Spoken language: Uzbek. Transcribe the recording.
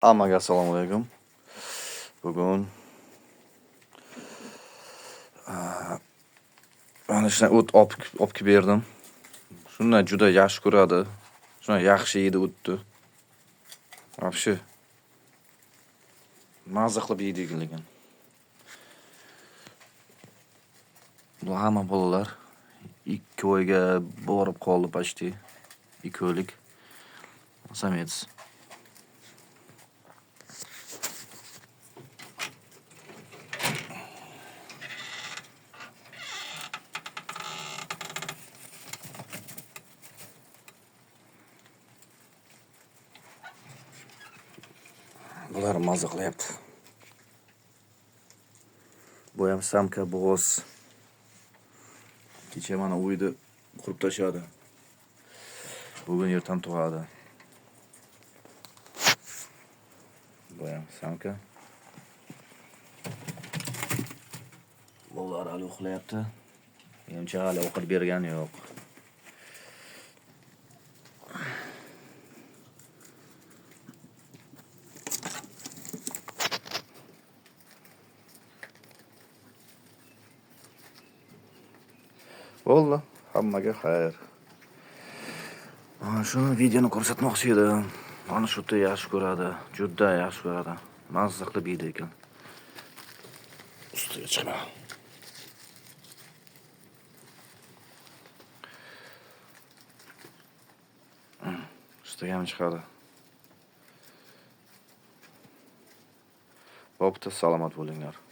Hammaga assalomu alaykum. Bugun mana shunday o't olib kelib berdim. Shunday juda yaxshi ko'radi. Shunday yaxshi yeydi o'tni. Вообще mazza qilib yeydi lekin. Bu hamma bolalar 2 oyga borib qoldi почти. 2 oylik samец. Bular mazza qilyapti. Bu ham samka bo'g'oz. Kecha mana uyni qurib tashladi. Bugun ertam tug'adi. Bu ham samka. Bolalar hali uxlayapti. Menimcha hali ovqat bergani yo'q. Bo'ldi, hammaga xayr. Mana shuni videoni ko'rsatmoqchi edim. Mana shu yerda yaxshi ko'radi, juda yaxshi ko'radi. Mazza qilib yeydi ekan. Ustiga chiqma. Ustiga ham chiqadi. Bo'pti, salomat bo'linglar.